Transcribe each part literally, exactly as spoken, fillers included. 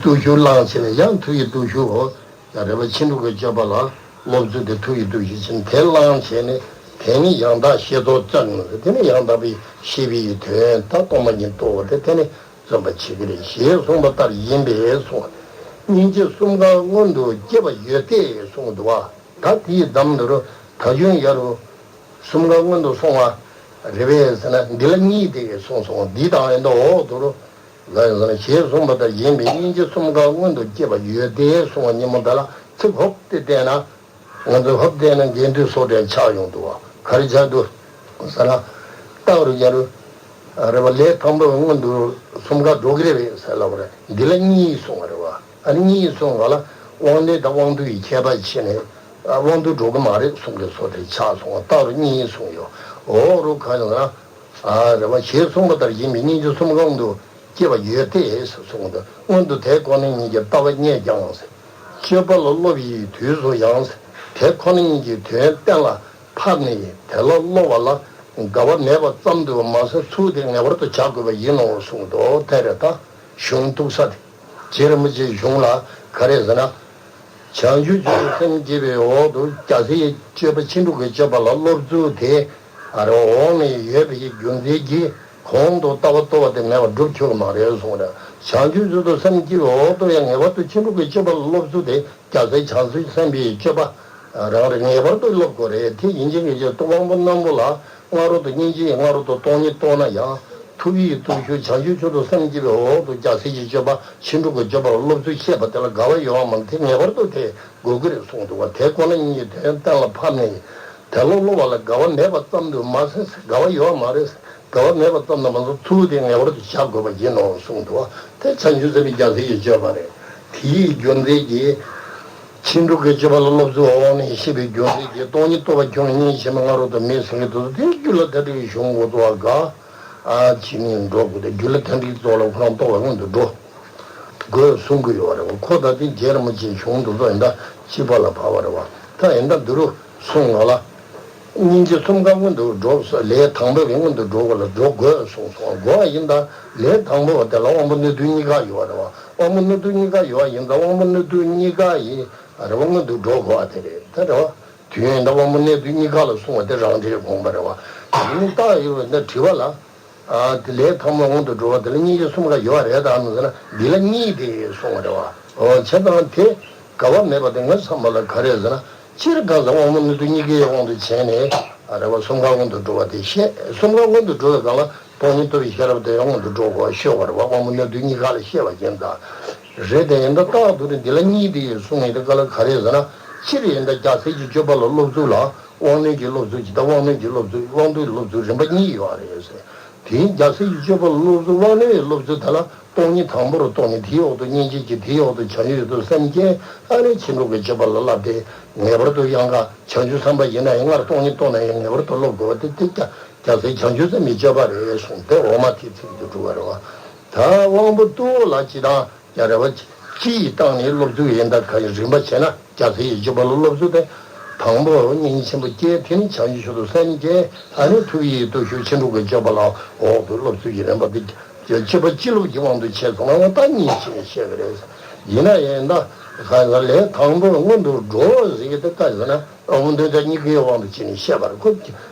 བརྟུལ་ཞུགས་བླངས་བྱས་ནས་ཡང་ཐུགས་ཀྱི་བརྟུལ་ཞུགས་འོ། ཡང་རེ་བ་ཕྱིན་དྲུག་གི་སྤྱོད་པ་ལ་སློབ་ཚུལ་དེ་ཐུགས་ཀྱི་བརྟུལ་ཞུགས་ཕྱིན་དེ་བླངས་བྱས་ནས་དེ་ནི་ཡང་དག་ཤེས་རྟོགས་བཙལ་ནས་དེ་ནི་ཡང་དག་པའི་ཤེས་པའི་དོན་དག་སྟོང་པ་ཉིད་རྟོགས་པ་དེ་དེ་ནི་བརྩོན་པ་བྱེད་ཀྱི་རེད་ཞེས་གསུངས་པ་ལྟར་ཡིན་པས་གསུངས། སྙིང་རྗེ་གསུམ་ཀ་སྔོན་དུ་སྐྱེ་བ་ཡོད་དེ་གསུངས་འདུག་བ། ད་དེའི་གདམས་འདི་རུ་ད་གཞུང་ཡ་རུ་གསུམ་ཀ་སྔོན་དུ་སོང་བ་རེད་པས་ཟེར་ན་འདི་ལ་གཉིས་དེ་གསུངས་སོང་འདི་དང་ཡིན་དོ་འོག་ཏུ་རུ། ལ་ཡང་ཟེར་ན་ཞེས་གསུངས་པ་ལྟར་ཡིན་པས་སྙིང་རྗེ་གསུམ་ཀ་སྔོན་དུ་སྐྱེ་བ་ཡོད་དེ་གསུངས་པ་ཉིན་མོ་འདི་ལ་ཚིག་ཧོབ་སྟེ་བལྟས་ན། ང་ཚོ་ཧོབ་བལྟས་ན་འགལ་འདུ་སོགས་འདྲ་ཆགས་ཡོང་འདུག་བ། ག་རེ་ཆགས་འདུག་ཟེར་ན། རྟགས་རུ་རྒྱ་རུ། རེད་བ། ལས་དང་པོའི་སྔོན་དུ་གསུམ་ཀ་འགྲོ་གི་རེད་པས་ཟེར་ལབ་པ་རེད། འདི་ལ་གཉིས་གསུངས་པ་རེད་བ། ཨ་ནི་གཉིས་གསུངས་པ་ལ་དབང་རྣོན་དང་དབང་རྟུལ་གྱི་ཁྱད་པར་ཕྱེ་ནས། ཨ་དབང་རྟུལ་འགྲོ་གི་མ་རེད་གསུང་གི་སོ་དེ་ཆགས་སོང་བ། རྟགས་རུ་གཉིས་གསུངས་ཡོད། འོག་རུ་གང་ཡོང་ན། ཨ་རེད་བ། ཞེས་གསུངས་པ་ལྟར་ཡིན་པས་སྙིང་རྗེ་གསུམ་ཀ་སྔོན་དུ་སྐྱེ་བ་ཡོད་དེ་ཟེར་གསུངས་འདུག་སྔོན་དུ་དེ་ཁོ་ན་ཉིད་ཀྱི་ལྟ་བ་རྙེད་ཀྱང་ཟེར། སྤྱོད་པ་ལ་སློབ་པའི་དུས་སུ་ཡང་ཟེར། དེ་ཁོ་ན་ཉིད་ཀྱི་དོན་གཏན་ལ་ཕབ་ནས་དེ་ལ་སློབ་པ་ལ་དགའ་བ་མེད་པ་ཙམ་དུ་མ་ཟད་ཚུལ་དེ་ངེས་པར་དུ་བྱ་དགོས་པ་ཡིན་ནོ་གསུངས་འདུག་དེ་རེད་ད། གཞུང་གཏུགས་ས་དེ། རྗེ་རིན་པོ་ཆེའི་གཞུང་ལ་ག་རེ་ཟེར་ན། བྱང་ཆུབ་མཆོག་ཏུ་སེམས་བསྐྱེད་པའི་འོག་ཏུ་རྒྱལ་སྲས་སྤྱོད་པ་ཕྱིན་དྲུག་གི་སྤྱོད་པ་ལ་སློབ་ཚུལ་དེ། ཨ་རོ་འོག་ནས་ཡོད་པའི་རྒྱུ་མཚན་གྱིས་གོང་དུ་ལྟ་བ་རྟོགས་པ་དེ་མེད་པར་སྒྲུབ་ཆོག་གི་མ་རེད་གསུངས་རེད། བྱང་ཆུབ་མཆོག་ཏུ་སེམས་བསྐྱེད་པའི་འོག་ཏུ་ཡང་ངེས་པར་དུ་ཕྱིན་དྲུག་གི་སྤྱོད་པ་ལ་སློབ་ཚུལ་དེ། རྒྱལ་སྲས་བྱང་ཆུབ་སེམས་དཔའི་སྤྱོད་པ་རང་རེད། ངེས་པར་དུ་སློབ་དགོས་རེད། དེ་ཡིན་གཅིག་མིན་གཅིག་ཏུ་དབང་པོ་རྣོན་པོ་ལ་སྔ་རོལ་དུ་སྙིང་རྗེ་ཡིས་སྔ་རོལ་དུ་སྟོང་ཉིད་རྟོགས་ན་ཡང་། ཐུབ་པའི་བརྟུལ་ཞུགས་བྱང་ཆུབ་མཆོག་ཏུ་སེམས་བསྐྱེད་པའི་འོག་ཏུ་རྒྱལ་སྲས་ཀྱི་སྤྱོད་པ་ཕྱིན་དྲུག་གི་སྤྱོད་པ་ལ་སློབ་ཚུལ་བཤད་པ་དེ་ལ་དགའ་བ་ཡོད་པ་མ་ཟད་དེ་ངེས་པར་དུ་དེ་དགོས་ཀྱི་རེད་གསུངས་འདུག་བ། དེ་ཁོ་ན་ཉིད་ཀྱི་དོན་གཏན་ལ་ཕབ་ནས་དེ་ལ་སློབ་པ་ལ་དགའ་བ་མེད་པ་ཙམ་དུ་མ་ཟད། དགའ་བ་ཡོད་པ་མ་རེད། དགའ་བ་མེད་པ་ཙམ་དུ་མ་ཟད་ཚུལ་དེ་ངེས་པར་དུ་བྱ་དགོས་པ་ཡིན་ནོ་གསུངས་འདུག་བ། དེ་བྱང་ཆུབ་སེམས་དཔའི་རྒྱལ་སྲས་ཀྱི་སྤྱོད་པ་རེད། དེའི་རྒྱུ་མཚན་གྱིས། ཕྱིན་དྲུག་གི་སྤྱོད་པ་ལ་སློབ་ཚུལ་འོག་ནས་བཤད་པའི་རྒྱུ་མཚན་གྱིས་སྟོང་ཉིད་རྟོགས་པ་ཁྱོད་སྙིང་རྗེ་མ་སྔ་རོལ་དུ་མེད་ཟེར་གྱི་འདུག་དེའི་རྒྱུད་ལ་དེ་འདྲ་གི་གཞུང་འགོ་ཚུགས་པ་དགའ། ཨ་ཕྱི་ནས་འགྲོ་དགོས་ཏེ་རྒྱུད་ལ་དེ་འདྲའི་ཚོགས་ལ་ཁོ་རང་རྟོགས་པ་སྔོན་དུ་འགྲོ་དགོས་གསུང་གི་ཡོད་རེད་བ། ཁོ་ད་ལྟའི་རྗེ་རིན་པོ་ཆེའི་གཞུང་འདི་ཚོ་ཡིན་ད་སྤྱི་པ་ལ་བབས་པ་རེད་བ། ད་ཡིན་ད་འདི་རུ་གསུང་ང་ལ། སྙིང་རྗེ་གསུམ་ཀ་སྔོན་དུ་འགྲོ། ལས་དང་པོ་གི་སྔོན་དུ་འགྲོ་དགོས་ལ་འགྲོ་དགོས་གསུངས་སོང་། དགོས་པ་ཡིན་ད་ལས་དང་པོ་བ་དེ་ལ་དབང་པོ་རྣོན་རྟུལ་གཉིས་ཀ་ཡོད་རེད་བ། དབང་པོ་རྣོན་རྟུལ་གཉིས་ཀ་ཡོད་པ་ཡིན་ད་དབང་པོ་རྣོན་རྟུལ་གཉིས་ཀ་ཡི་རེ་བ་སྔོན་དུ་འགྲོ་དགོས་པ་དེ་རེད། ད་རེ་བ་དུས་ཡུན་ད་དབང་པོ་རྣོན་རྟུལ་གཉིས་ཀ་ལ་གསུངས་པ་དེ་རང་འགྲེལ་དགོངས་པ་རེད་བ། ཡིན་ནི་རྟགས་ཡོད་པ་འདི་དྲི་བ་ལ། ཨ་དེ་ལས་དང་པོ་སྔོན་དུ་འགྲོ་བ་དེ་ལ་སྙིང་རྗེ་གསུམ་ཀ་ཡོད་པ་རེད་དམ་ཟེར་ན་འདི་ལ་གཉིས་དེ་གསུངས་པ་རེད་བ། འོ་བྱས་ཙང་དེ་དགའ་བ་མེད་པ་དེ་ངའི་བསམ་པ་ལ་ག་རེ་ཟེར་ན་སྤྱིར་གང་ཟག་དབང་པོ་རྣོན་རྟུལ་གཉིས་ཀའི་དབང་དུ་བྱས་ནས་ཨ་རེ་བ་གསུམ་ཀ་སྔོན་དུ་འགྲོ་བ་དེ་བཤད། གསུམ་ཀ་སྔོན་དུ་འགྲོ་བའི་སྒང་ལ་སྟོང་ཉིད་རྟོགས་པའི་ཤེས་རབ་དེ་ཡང་སྔོན་དུ་འགྲོ་དགོས་པ་ཤོད་པ་རེད་བ། དབང་པོ་རྣོན་རྟུལ་གཉིས་ཀ་ལ་བཤད་པ་ཡིན་ད། རེད་དེ་ཡིན་ད་རྟགས་དུ་རེད། འདི་ལ་གཉིས་དེ་གསུངས་ཡིན་ད་ག་ལ་ག་རེ་ཟེར་ན་སྤྱིར་ཡིན་ད་རྒྱལ་སྲས་ཀྱི་སྤྱོད་པ་ལ་སློབ་ཚུལ་ལ། དབང་རྣོན་གྱི་སློབ་ཚུལ་གྱི་དང་དབང་རྣོན་གྱི་སློབ་ཚུལ་དབང་རྟུལ་གྱི་སློབ་ཚུལ་རིམ་པ་གཉིས་ཡོད་རེད་ཟེར། དེའི་རྒྱལ་སྲས་ཀྱི་སྤྱོད་པ་ལ་སློབ་ཚུལ་དབང་རྣོན་གྱི་སློབ་ཚུལ་དེ་ལ་སྟོང་ཉིད་དང་པོ་རུ་རྟོགས་ནས་དེའི་འོག་ཏུ་སྙིང་རྗེ་གྱིས་དེའི་འོག་ཏུ་བྱང་ཆུབ་ཏུ་སེམས་བསྐྱེད། ཨ་ནི་ཕྱིན་དྲུག་གི་སྤྱོད་པ་ལ་བསླབ་སྟེ་ངེས་པར་དུ་ཡང་ག་བྱང་ཆུབ་སེམས་དཔའ་ཡིན་ན་ཡང་སྔར་སྟོང་ཉིད་རྟོགས་ན་ཡང་ངེས་པར་དུ་སློབ་དགོས་པ་དེ་དེ་རྒྱལ་སྲས་བྱང་ཆུབ་སེམས་དཔའི་སྤྱོད་པ་རེད་གསུངས་ཏེ་འོག་མ་དེའི་ཚིག་ཏུ་གྲུབ་པ་རེད་བ། ད་དབང་པོ་རྟུལ་བ་ལ་ཇི་ལྟར། ཡ་རེ་བ། སྤྱི་ཡི་སྟེང་ནས་སློབ་ཚུལ་ཡིན་ད་ག་ཡི་རིམ་པ་བྱས་ན་རྒྱལ་སྲས་ཀྱི་སྤྱོད་པ་ལ་སློབ་ཚུལ་དེ། དང་པོ་སྙིང་རྗེ་ཆེན་པོ་བསྐྱེད། དེ་ནས་བྱང་ཆུབ་མཆོག་ཏུ་སེམས་བསྐྱེད། ཨ་ནི་ཐུབ་པའི་བརྟུལ་ཞུགས་ཕྱིན་དྲུག་གི་སྤྱོད་པ་ལ་འོག་ཏུ་སློབ་ཚུལ་གྱི་རིམ་པ་འདི་སྤྱོད་པ་སྤྱི་སློབ་ཀྱི་དབང་དུ་བྱས་སོང་ན་ད་གཉིས་ཕྱིན་བཤད་ཀྱི་རེད། ཡིན་ན་ཡང་ད་ག་ལ་ལས་དང་པོ་སྔོན་དུ་འགྲོ་ཟེར་གྱི་དེ་ག་ཟེར་ན་དབང་པོ་རྣོན་རྟུལ་གཉིས་ཀའི་དབང་དུ་བྱས་ནས་བཤད་པ་རེད། ཁོ་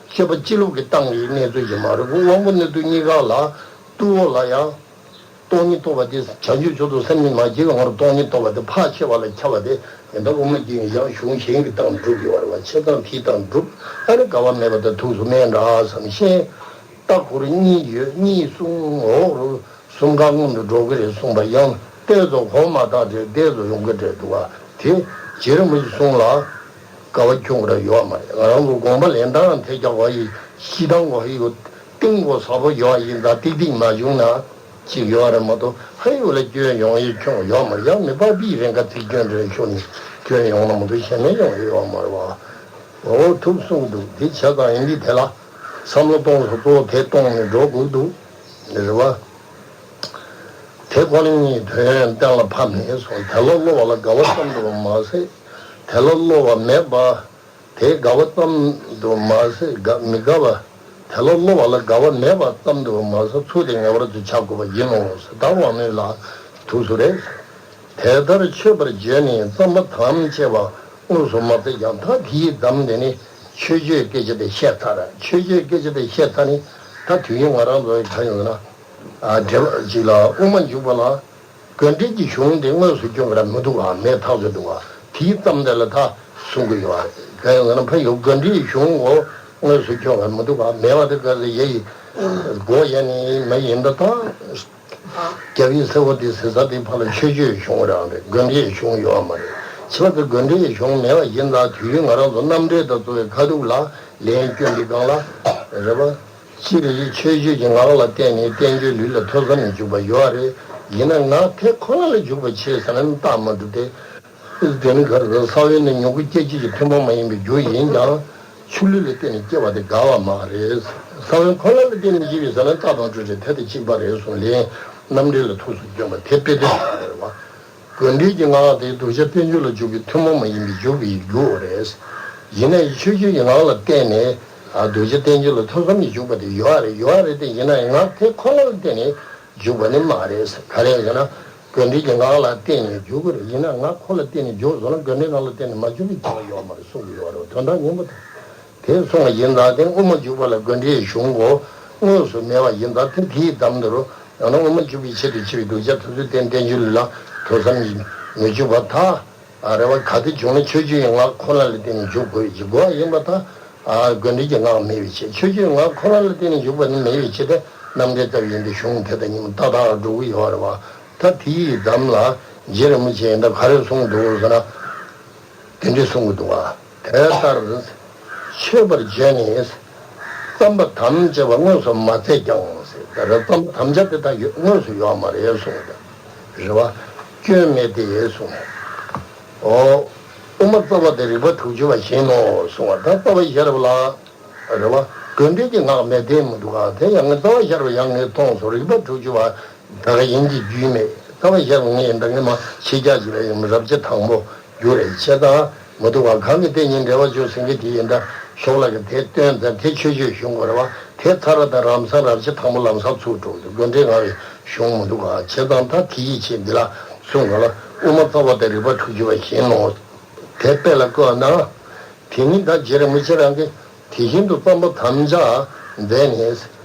སྤྱོད་པ་སྤྱི་སློབ་ཀྱི་སྟེང་གི་གནས་ཚུལ་ཞིག་མ་རེད། ཁོ་དབང་པོ་རྣོན་རྟུལ་གཉིས་ཀ་ལ་རྟུལ་བ་ལ་ཡང་། སྟོང་ཉིད་རྟོགས་པ་དེ་བྱང་ཆུབ་མཆོག་ཏུ་སེམས་ཉིད་མ་སྐྱེས་པའི་ངོར་སྟོང་ཉིད་རྟོགས་པ་དེ་ཕར་ཕྱེ་བ་ལ་ཁྱབ་པ་དེ་ཡིན་ད་དབུ་མ་རྒྱན་ཡང་གཞུང་གཞན་གྱི་སྟེང་གྲུབ་ཡོད་པ་རེད་བ། ཆེ་ཚང་དེའི་སྟེང་གྲུབ། ཨ་ནི་དགའ་བ་མེད་པ་དང་ཐུགས་སུ་མེད་འདྲ་བསམ་ཤེས། ལྟ་སྐོར་གཉིས་ཡོད་གཉིས་གསུང་འོག་རུ་གསུམ་ཀ་སྔོན་དུ་འགྲོ་གི་རེད་གསུངས་པ་ཡང་ལྟས་སུ་གོ་མ་བཏགས་ཏེ་ལྟས་སུ་ཡོང་གི་རེད་འདུག་བ། དེ་རྗེ་རིན་པོ་ཆེ་གསུང་ལ། དགའ་བ་ཁྱོད་རང་ཡོད་མ་རེད། ང་རང་གི་དགོངས་པ་ལེན་སྟངས་ཐད་ཀྱང་བ་ཡི་ཤི་སྟངས་གོ་ཧི་གོ་གཏིང་གོ་ཟབ་པོ་ཡོད་ཡིན་ཙང་ཏིག་ཏིག་མ་བྱུང་ན་ཅིག་ཡོད་རེད་མ་གཏོགས་ཧ་ཡོད་ལ་སྐྱོན་ཡོང་ཡི་ཁྱོད་ཡོད་མ་རེད། ཡང་མི་པགས་པའི་རེ་འགའ་ཚིག་སྐྱོན་རེ་ཤོར་ནས་སྐྱོན་ཡོང་ན་མ་གཏོགས་གཞན་མེད་ཡོང་ཡི་ཡོད་མ་རེད་བ། འོ་ཐུགས་གསུངས་འདུག་དེ་བྱས་ཙང་ཡིན་འདི་དེ་ལ་བསམ་བློ་གཏོང་སོ་གཙོ་བོ་དེ་གཏོང་ནས་འགྲོ་དགོས་འདུག་རེད་བ། དེ་ཁོ་ནའི་དོན་གཏན་ལ་ཕབ་ནས་སོང་དེ་ལ་སློབ་པ་ལ་དགའ་བ་ཙམ་དུ་མ་ཟད་དེ་ལ་སློབ་པ་མེད་པ། དེ་དགའ་བ་ཙམ་དུ་མ་ཟད་དགའ་མི་དགའ་བ། དེ་ལ་སློབ་པ་ལ་དགའ་བ་མེད་པ་ཙམ་དུ་མ་ཟད་ཚུལ་དེ་ངེས་པར་དུ་བྱ་དགོས་པ་ཡིན་ནོ་ཟེར། ད་དབང་རྣོན་ལ་ཐུགས་སུ་རེད། དེ་ལྟར་མཆོད་པར་བརྗོད་ནས་བརྩམ་པ་དམ་བཅས་པ་དངོས་སུ་མ་བཙལ་ཀྱང་། ད་དེའི་འདམ་དེ་ནི་མཆོད་བརྗོད་སྐད་ཆ་དེ་བཤད་ཚར། མཆོད་བརྗོད་སྐད་ཆ་དེ་བཤད་ཚར་ནས། ད་དུས་རྒྱུན་ང་རང་ཚོའི་ག་ཡོད་ན། ཨ་འགྲེལ་པ་ཅིག་ལ་དབུ་མ་འཇུག་པ་ལ། དགོས་འབྲེལ་གྱི་གཞུང་དེ་དངོས་སུ་སྐྱོན་ག་ར་མི་འདུག་ག་མེད་ཐག་ཆོད་འདུག་ག་དེའི་ཙམ་དེ་ལ་ད་གསུང་གི་ཡོད་རེད། ག་ཡང་ན་ཕ་ཡུལ་དགོས་འབྲེལ་གཞུང་གོ། དངོས་སུ་སྐྱོན་ག་ར་མི་འདུག་ག་མེད་པ་དེ་ག་ཚོད་ཡེ་ཡི་སྒོ་ཡེ་ནི་མ་ཡིན་པ་དང་། རྒྱབ་ཡིག་སེར་པོ་དེ་ཟེར་ས་དེ་ཕར་ལ་མཆོད་བརྗོད་གཞུང་རང་རེད། དགོས་འབྲེལ་གཞུང་ཡོད་མ་རེད། བྱས་པ་དེ་དགོས་འབྲེལ་གཞུང་མེད་པ་ཡིན་ཙང་དུས་རྒྱུན་ང་རང་ཚོ་རྣམ་འགྲེལ་དང་གཙོ་བའི་ཁ་ཐུག་ལ་ལན་སྐྱོན་འདི་སྒང་ལ་རེད་པ། སྤྱིར་མཆོད་བརྗོད་ཀྱི་ངག་ལ་བརྟེན་ནས་བསྟན་བཅོས་ལུས་ལ་ཐོས་བསམ་ནས་འཇུག་པ་ཡོད་རེད། ཡིན་ན་ངག་དེ་ཁོ་ན་ལ་འཇུག་པ་བྱེད་ཟེར་ན་རྟགས་མ་གྲུབ་སྟེ། དེ་ནི་ག་རེ་ཟེར། ས་བོན་ནི་མྱུ་གུ་སྐྱེད་བྱེད་ཀྱི་ཐུན་མོང་མ་ཡིན་པའི་རྒྱུ་ཡིན་ཀྱང་། ཆུ་ལུད་ལ་བརྟེན་ནས་སྐྱེ་བ་དེ་འགལ་བ་མ་རེད། ས་བོན་ཁོ་ན་ལ་བརྟེན་ནས་སྐྱེ་བའི་ཟེར་ན་རྟགས་དང་སྤྲོས་བྲལ་དེ་དང་གཅིག་པ་རེད་གསུངས། ལན་རྣམ་འགྲེལ་ལ་ཐུགས་སུ་བསྐྱོན་པ་དེ་དཔེ་དེ་རེད་བ། དགོས་འབྲེལ་གྱི་ངག་དེ་གདུལ་བྱ་བསྟན་བཅོས་ལ་འཇུག་པའི་ཐུན་མོང་མ་ཡིན་པའི་འཇུག་པའི་རྒྱུ་རེད། ཡིན་ན་ཡང་མཆོད་བརྗོད་ཀྱི་ངག་ལ་བརྟེན་ནས་ཨ་གདུལ་བྱ་བསྟན་བཅོས་ལ་ཐོས་བསམ་གྱིས་འཇུག་པ་དེ་ཡོད་རེད། ཡོད་རེད་དེ། ཡིན་ན་ཡང་ངག་དེ་ཁོ་ན་ལ་བརྟེན་ནས་འཇུག་པ་ནི་མ་རེད། ག་རེ་ཟེར་ན། དགོས་འབྲེལ་གྱི་ངག་ལ་བརྟེན་ནས་འཇུག་གི་རེད། ཡིན་ན་ངག་ཁོ་ལ་བརྟེན་ནས་འཇུག་སོང་ན་དགོས་འབྲེལ་ངག་ལ་བརྟེན་ནས་མ་འཇུག་པའི་ཁྱད་པར་ཡོད་མ་རེད་གསུང་གི་ཡོད་རེད། དོན་དག་སྙིང་པོ་དེ། དེ་གསུངས་པ་ཡིན་ཙང་དེ་དབུ་མ་འཇུག་པ་ལ་དགོས་འབྲེལ་གཞུང་གོ་དངོས་སུ་མེད་པ་ཡིན་ཙང་། དེ་དེའི་འདམ་དུ་རུ་ཡང་ན་དབུ་མ་འཇུག་པའི་ཆེད་དུ་འཆི་བའི་གདུལ་བྱ་ཐུབ་ཚོད་བསྟན་བསྟན་བཅོས་ལུས་ལ་ཐོས་བསམ་གྱིས་མི་འཇུག་པར་ཐལ། ཨ་རེ་བ། ག་དེ་བྱུང་ན་མཆོད་བརྗོད་ཀྱི་ངག་ཁོ་ན་ལ་བརྟེན་ནས་འཇུག་དགོས་ཀྱི་དགོས་པ་ཡིན་པར་ཐལ། ཨ་དགོས་འབྲེལ་གྱི་ངག་མེད་པའི་ཕྱིར། མཆོད་བརྗོད་ངག་ཁོ་ན་ལ་བརྟེན་ནས་འཇུག་པ་ནི་མེད་པའི་ཕྱིར་ཏེ། རྣམ་འགྲེལ་ལྟ་བུ་ཡིན་ཏེ། གཞུང་དེ་དང་ཉིན་མོ་ཏག་ཏག་འགྲོ་གི་ཡོད་རེད་བ། ད་དེའི་འདམ་ལ་རྗེ་རིན་པོ་ཆེས་ད་ག་རེ་གསུངས་འདུག་ཟེར་ན། དེ་འདྲས་གསུང་གི་འདུག་བ། དེ་ལྟར་མཆོད་པར་བརྗོད་ནས་བརྩམ་པ་དམ་བཅས་པ་དངོས་སུ་མ་བཙལ་ཀྱང་ཟེར། ད་རེས་བརྩམ་པ་དམ་བཅའ་དེ་དག་ཡོད་དངོས་སུ་ཡོད་མ་རེད་གསུངས་ཏེ། རེད་བ། སྐྱོན་མེད་དེ་གསུངས། ཨོ། དབུ་མ་རྩ་བ་སྟེ་རིགས་པ་དྲུག་ཅུ་པ་བཞིན་ནོ་གསུངས་པ། ད་རྩ་བ་ཤེས་རབ་ལ། རེད་བ། དགོས་འབྲེལ་གྱི་ངག་མེད་དེ་མི་འདུག་ག་དེ་ཡང་ངས་རྩ་བ་ཤེས་རབ་ཡང་ངས་མཐོང་སོང་། རིགས་པ་དྲུག་ཅུ་པ་ད་ག་ཡིན་གྱི་རྒྱུས་མེད། རྩ་བ་ཤེས་རབ་ངས་ཡིན་ད་ངས་མ་ཕྱི་རྒྱ་ཅིག་ལ་ཡིན་རབ་བྱེད་དང་པོ་རྒྱུ་རེད་བྱས་ཙང་མི་འདུག་ག་གང་གིས་བསྟན་ཉིད་འབྲེལ་བར་འཇུག་ཟེར་མཁན་དེ་ཡིན་ད་ཤོག་ལ་གི་དེ་སྟོན་ཙང་དེ་མཆོད་བརྗོད་གཞུང་གོ་རེད་བ། དེ་ཚར་བ་དང་རང་མཚང་རབ་བྱེད་དང་པོ་ལམ་སང་ཚུར་འགྲོ་གི་འདུག་དགོས་འབྲེལ་ངག་གི་གཞུང་མི་འདུག་ག་བྱས་ཙང་ད་དེ་ཡི་ཆེད་འདི་ལ་གསུངས་ག་ལ། དབུ་མ་རྩ་བ་སྟེ་རིགས་པ་དྲུག་ཅུ་པ་བཞིན་ནོ། དེ་དཔེ་ལ་བཀོད་ན། དེ་ནི་ད་རྗེ་རིན་པོ་ཆེ་རང་གིས་དེ་བཞིན་དུ་བརྩམ་པ་དམ་བཅའ་མཛད་ནས་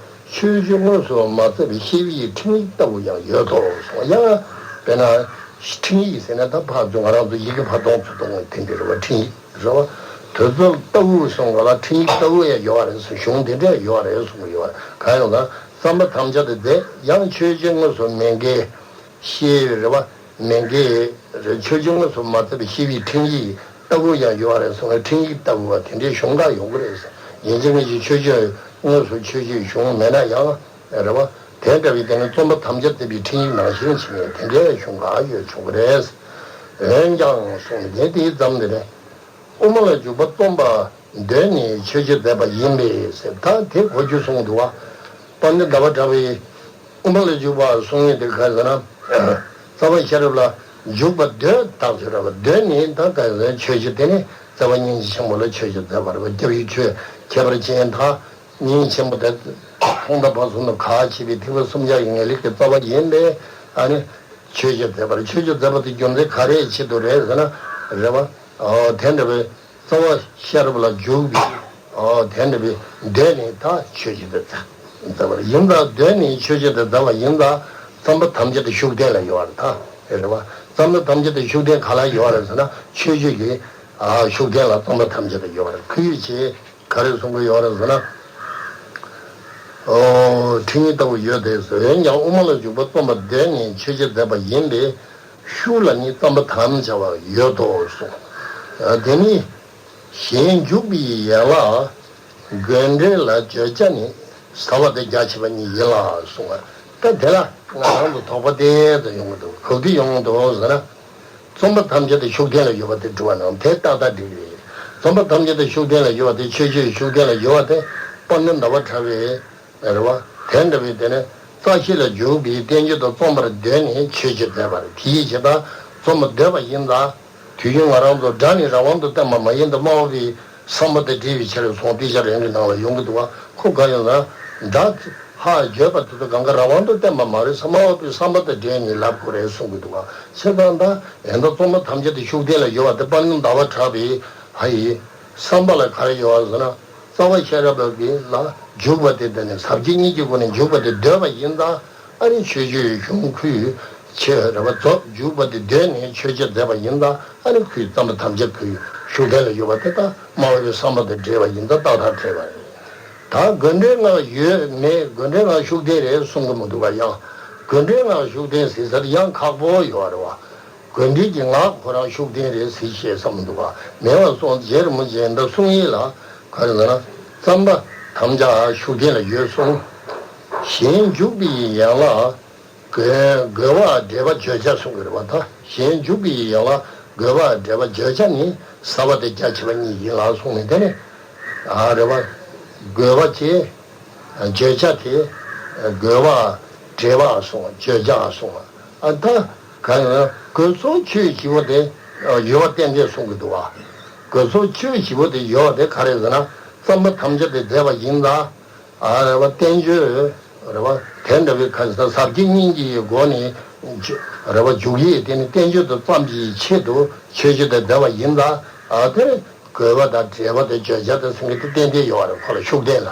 མཆོད་བརྗོད་དངོས་སུ་མ་བཙལ་བའི་ཤེས་པའི་ཕྲིན་ཡིག་ལྟ་བུ་ཡང་ཡོད་དོ་གསུངས། ཡང་དཔེར་ན་ཕྲིན་ཡིག་ཟེར་ན་ད་ཕར་ཚུར་ང་རང་ཚོ་ཡི་གེ་ཕར་གཏོང་ཚུར་གཏོང་དེ་འདྲ་རེད་བ། ཕྲིན་ཡིག་རེད་བ། དེ་ཚོ་ལྟ་བུ་གསུངས་པ་ལ་ཕྲིན་ཡིག་ལྟ་བུ་ཡང་ཡོད་རེད་གསུངས། གཞུང་དེ་འདྲ་ཡོད་རེད་གསུངས་ཡོད་རེད། གང་ཡོང་ན་བརྩམ་པ་དམ་བཅའ་དེ་མཛད། ཡང་མཆོད་བརྗོད་དངོས་སུ་མེད་མཁན། ཤེས་ཡོན་རེད་བ། མེད་མཁན་རེད། མཆོད་བརྗོད་དངོས་སུ་མ་བཙལ་བའི་ཤེས་པའི་ཕྲིན་ཡིག་ལྟ་བུ་ཡང་ཡོད་རེད་གསུངས་པའི་ཕྲིན་ཡིག་ལྟ་བུ་བ་དེ་འདྲའི་གཞུང་འགའ་ཡོང་གི་རེད་ཟེར། ཡིན་གཅིག་མིན་གཅིག་མཆོད་བརྗོད་དངོས་སུ་མཆོད་བརྗོད་གཞུང་མེད་ན་ཡང་རེད་བ། དེ་འདྲ་བའི་སྟེང་ནས་བརྩམ་པ་དམ་བཅའ་མཛད་པའི་ཕྲིན་ཡིག་ནང་བཞིན་བྱས་ནས་དེ་འདྲའི་གཞུང་འགའ་ཡོད་ཆོག་གི་རེད། འོན་ཀྱང་གསུངས་ནས་དེ་དེའི་ཙམ་དེ་རེད། དབུ་མ་ལ་འཇུག་པ་རྩོམ་པར་འདོད་ནས་མཆོད་བརྗོད་མཛད་པ་ཡིན་པས་ཟེར། ད་དེ་གོ་རྒྱུ་གསུངས་འདུག་བ། དཔལ་ལྡན་ཟླ་བ་གྲགས་པས་དབུ་མ་ལ་འཇུག་པ་གསུང་ཡུལ་དེ་ག་རེ་ཟེར་ན། རྩ་བ་ཤེས་རབ་ལ་འཇུག་པར་འདོད་དག་ཆོས་རབ་འདོད་ནས་ད་ག་རེ་ཟེར་མཆོད་བརྗོད་དེ་ནི་རྩ་བ་སྙིང་རྗེ་ཆེན་པོ་ལ་མཆོད་བརྗོད་མཛད་པ་རེད་བ། སྐྱབས་ཡུལ་ཆོས་ཁྱད་པར་ཅན་དག་སྙིང་རྗེ་ཆེན་པོ་དེ་ཐོག་མཐའ་བར་གསུམ་དུ་ག་བྱེད་པའི་ཐེག་པ་གསུམ་ཆར་གྱི་ངེས་ལེགས་ཀྱི་རྩ་བ་ཡིན་པས་ཨ་ནི་མཆོད་བརྗོད་མཛད་པ་རེད། མཆོད་བརྗོད་མཛད་པ་དེ་རྒྱུ་མཚན་ག་རེའི་ཆེད་དུ་རེད་ཟེར་ན་རེད་བ། ཨོ་དེ་འདྲ་བའི་རྩ་བ་ཤེས་རབ་ལ་འཇུག་པའི་ཨོ་དེ་འདྲ་བའི་འདོད་ནས་ད་མཆོད་བརྗོད་དེ་མཛད་པ་ཡིན་ད། འདོད་ནས་མཆོད་བརྗོད་དེ་མཛད་པ་ཡིན་ད། བརྩམ་པ་དམ་བཅའ་དེ་ཤུགས་བསྟན་ལ་ཡོད་པ་རེད་ད། རེད་བ། བརྩམ་པ་དམ་བཅའ་དེ་ཤུགས་བསྟན་ག་ལ་ཡོད་རེད་ཟེར་ན་མཆོད་བརྗོད་ཀྱི་ཨ་ཤུགས་བསྟན་ལ་བརྩམ་པ་ཐམས་ཅད་དུ་ཡོད་པར་ཁུ་ཡུས་ཆེ། ག་རེ་གསུང་གི་ཡོད་རེད་ཟེར་ན། ཨོ། ཕྲིན་ཡིག་ལྟ་བུ་ཡོད་དེ་ཟེར། འོན་ཀྱང་དབུ་མ་ལ་འཇུག་པ་རྩོམ་པར་འདོད་ནས་མཆོད་བརྗོད་མཛད་པ་ཡིན་པས་ཤུགས་ལ་ནི་བརྩམ་པ་དམ་བཅའ་བ་ཡོད་དོ་གསུངས། དེ་ནི་གཞན་འཇུག་པའི་ཡན་ལག་དགོས་འབྲེལ་ལ་བརྗོད་བྱ་ནི་ཟ་བ་སྟེ་རྒྱ་ཆེ་བ་ཉིད་ཡིན་ལ་གསུངས། ད་དེ་ལ་ང་རང་ཚོ་དོགས་པ་དེ་ཙམ་ཡོང་གི་འདུག་ག་དེ་ཡོང་གི་འདུག་ཟེར་ན། རྩོམ་པ་ཐམས་ཅད་དུ་ཤུགས་བསྟན་ལ་ཡོད་པ་དེ་སྒྲུབ་པ་ནང་དེ་ཏག་ཏག་འགྲིག་རེད། རྩོམ་པ་ཐམས་ཅད་དུ་ཤུགས་བསྟན་ལ་ཡོད་པ་དེ་མཆོད་བརྗོད་ཤུགས་བསྟན་ལ་ཡོད་པ་དེ་དཔལ་ལྡན་ཟླ་བ་གྲགས་པའི་རེད་བ། དེ་འདྲ་བའི་དེ་ནས་རྩ་ཤེ་ལ་འཇུག་པའི་བསྟན་བཅོས་དང་རྩོམ་པར་འདོད་ནས་མཆོད་བརྗོད་མཛད་པ་རེད། དེའི་ཕྱིར་ད་རྩོམ་པར་འདོད་པ་ཡིན་ད། དུས་རྒྱུན་ང་རང་ཚོ་སྒྲ་ནི་རང་དབང་དུ་བསྟན་པ་མ་ཡིན་ཏེ་སྨྲ་བ་པོའི་བསམ་པ་དང་འབྲེལ་བའི་ཕྱིར་གསུངས་ཏེ་ཤ་རེ་རེ་ནང་ལ་ཡོང་གི་འདུག་བ། ཁོ་ག་ཡོད་ན་སྒྲ། ཁ་བརྗོད་པ་དེ་ཚོ་གང་ག་རང་དབང་དུ་བསྟན་པ་མ་རེད། སྨྲ་བ་པོའི་བསམ་པ་དང་འབྲེལ་ནས་ལབ་དགོས་རེད་གསུང་གི་འདུག་བ། བྱས་ཙང་ད་ཡང་དག་གཙང་མ་ཐམས་ཅད་དེ་ཤུགས་ལྡན་ལ་ཡོད་པ་དེ་དཔལ་ལྡན་ཟླ་བ་གྲགས་པའི་ཧ་ཡི་བསམ་པ་ལ་ག་རེ་ཡོད་པ་ཟེར་ན། རྩ་བ་ཤེས་རབ་ཀྱི་ལ་འཇུག་པ་དེ་དེ་ནི་ཟབ་ཆོས་གཉིས་ཀྱི་སྒོ་ནས་འཇུག་པ་དེ་འདོད་པ་ཡིན་ཙང་། ཨ་ནི་ཆོས་སྤྱོད་གཞུང་ཁུལ་ཆེ་རེ་བ་རྫོགས་འཇུག་པ་དེ་འདོད་ནས་ཆོས་སྤྱོད་མཛད་པ་ཡིན་ཙང་། ཨ་ནི་ཁུལ་བརྩམས་པ་ཐམས་ཅད་ཁུལ་ཤུགས་ལྡན་ལ་ཡོད་པ་དེ་ལྟ་སྨྲ་བའི་བསམ་པ་དང་འབྲེལ་བ་ཡིན་ཙང་རྟགས་ཐག་བྲལ་བ་རེད། ད་དགོས་འདོད་ལྔ་ཡོད་མེད། དགོས་འདོད་ལྔ་ཤུགས་ལྡན་རེད་གསུང་གི་མི་འདུག་ག་ཡང་དགོས་འདོད་ལྔ་ཤུགས་ལྡན་ཟེར་ས་དེ་ཡང་ཁག་པོ་ཡོད་རེད་བ། དགོས་འདོད་ཀྱི་ངག་ཁོ་རང་ཤུགས་ལྡན་རེད་ཟེར་བཤད་ས་མི་འདུག་ག་མེད་པ་སོང་རྗེ་རིན་པོ་ཆེ་འདི་གསུང་ཡིག་ལ་ག་རེ་ཟེར་ན། བརྩམས་པ་ཐམས་ཅད་ཤུགས་ལྡན་ལ་ཡོད་གསུངས། གཞན་འཇུག་པའི་ཡན་ལག་དགོས་དགོས་པ་འབྲེལ་པ་བརྗོད་བྱ་གསུང་གི་རེད་བ། ད་གཞན་འཇུག་པའི་ཡན་ལག་དགོས་པ་འབྲེལ་པ་བརྗོད་བྱ་ནི་ཟབ་པ་དང་རྒྱ་ཆེ་བ་གཉིས་ཡིན་ལ་གསུངས་ནས། དེ་ནི་ཨ་རེད་བ། དགོས་པ་བཅས་བརྗོད་བྱ་དེ། དགོས་པ་འབྲེལ་པ་གསུང་བ་བརྗོད་བྱ་གསུང་བ། ཨ་ད་ག་ཡང་དགོས་ཚོགས་ཆོས་བཞི་པོ་དེ་ཡོད་པ་གཏན་གཏན་གསུང་གི་འདུག་བ། དགོས་ཚོགས་ཆོས་བཞི་པོ་དེ་ཡོད་པ་དེ་ག་རེ་ཟེར་ན། བརྩམས་པ་ཐམས་ཅད་དེ་མཛད་པ་ཡིན་ལ། ཨ་རེད་བ། བསྟན་བཅོས་རེད་བ། དེ་འདྲ་བའི་ཁ་ས་ཟབ་ཆོས་གཉིས་ཀྱི་སྒོ་ནས་རེད་བ། འཇུག་ཡིག་དེ་ནི་བསྟན་བཅོས་དང་ཙམ་གྱི་ཆེད་དུ་ཆོས་སྤྱོད་དེ་མཛད་པ་ཡིན་ལ། ཨ་དེ་དགོས་པ་དང་འབྲེལ་པ་དང་བརྗོད་བྱ་དང་ཟེར་མཁན་དེ་ཏན་ཏན་ཡོད་རེད། ཁོ་ལ་ཤུགས་ལྡན་ལ།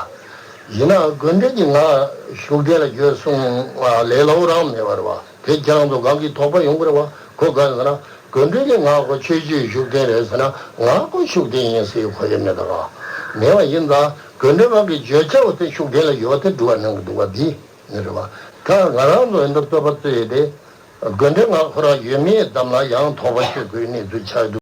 ཡིན་ནའང་དགོས་འདོད་ཀྱི་ངག་ཤུགས་ལྡན་ལ་ཡོད་གསུང་ལས་སླ་པོ་རང་མེད་པ་རེད་བ། དེ་ཁྱེད་རང་ཚོ་གང་གིས་དོགས་པ་ཡོང་གི་རེད་བ། ཁོ་ག་རེ་ཟེར་ན། དགོས་འདོད་ཀྱི་ངག་ཁོ་ཆོས་སྤྱོད་ཤུགས་ལྡན་རེད་ཟེར་ན། ངག་ཁོ་ཤུགས་ལྡན་ཡིན་ཟེར་གོ་ཡ་མེད་ད་ག་མེད་པ་ཡིན་ཙང་དགོས་འདོད་ངག་གི་བརྗོད་བྱ་བོ་དེ་ཤུགས་ལྡན་ལ་ཡོད་པ་དེ་སྒྲུབ་པ་གནང་གི་འདུག་བ། འདི་ནི་རེད་བ། ད་ང་རང་ཚོ་ཡིན་ན་རྩོད་པ་རྩོད་ཡས་དེ། དགོས་འདོད་ངག་ཁོ་རང་ཡོད་མེད་ཙམ་ལ་ཡང་དོགས་པ་ཤོད་དགོས་གནས་ཚུལ་ཆགས་འདུག